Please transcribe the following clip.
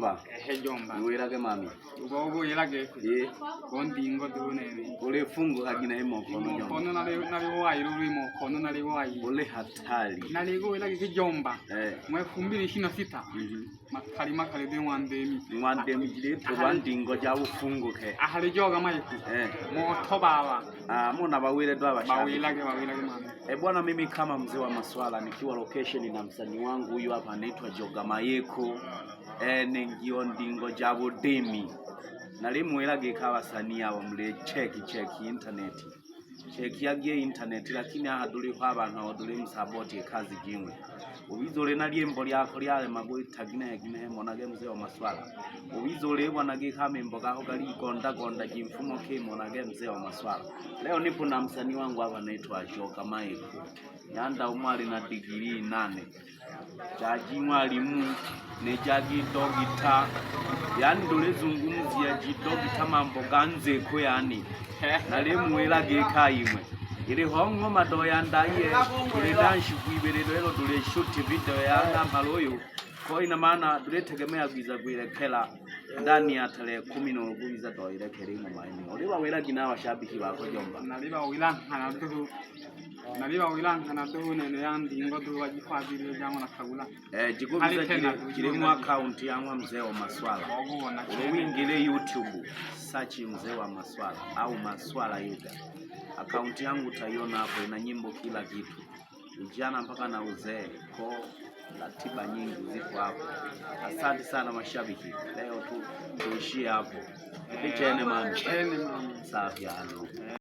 Jomba. Ehe jomba. Niwilage mami. Ugogwila giki. Ĩ. Ondingo tu nene. Ulifunguka gina imokono jomba. Imokono nali nali wai imokono nali wai. Uli hatari. Naliguwila giki jomba. Eh. Mwaka 2026. Makali makali de ng'wandemi. Ng'wandemi jilitulwa ndingo ja bufunguke. Ahali joga maiku. Eh. Moto baba. Ah, muna bawile ndo abashabiki. Bawilage bawilage mami. Eh, bwana mimi kama mzee wa maswala nikiwa location na msanii wangu huyu hapa anaitwa Joga Mayeko. Eh, ningio ndingo ja budemi. Nalimwila gika abasanii abo muli cheki cheki internet. Cheki yagie internet lakini aha duliho abantu abo duli msapoti kazi jimwe. Ubiza uli na lyembo lyako lyalema gwita ginehe ginehe monage mzee wa maswala. Ubiza ulibona gika membo gako galigonda gonda jimfumo kimonage mzee wa maswala. Leo nipo na msanii wangu hapa anaitwa Joga Mayeko. Nyanda umwali na digiri 8. Jaji mwalimu ne jaji dogita. Yani ndolezungumzia jidogita mambo ganzeko yani. Nalimuwila gika imwe. Iliho ng'oma doyandaie tulidanshi kwibelelo elo tulishuti video ya namhala uyu ko ina maana tulitegemea gwiza gwilekela ndani ya tarehe 10 nolugwiza doilekela ing'oma ino ulibawila gina abashabiki bako jomba. Nalibawila nkana duhu. Nalibawila nkana duhu nene ya ndingo duhu bajikwabilile jango nakagula. Eh, jikubiza jili mu account yang'wa mzee wa maswala. Ogubona chene. Uwingile YouTube search mzee wa maswala au maswala yuga. Akaunti yangu utaiona hapo, ina nyimbo kila kitu, ujana mpaka na uzee, ko ratiba nyingi zipo hapo. Asante sana mashabiki, leo tu tuishie hapo. Chene mami, Chene mami. Safi ano.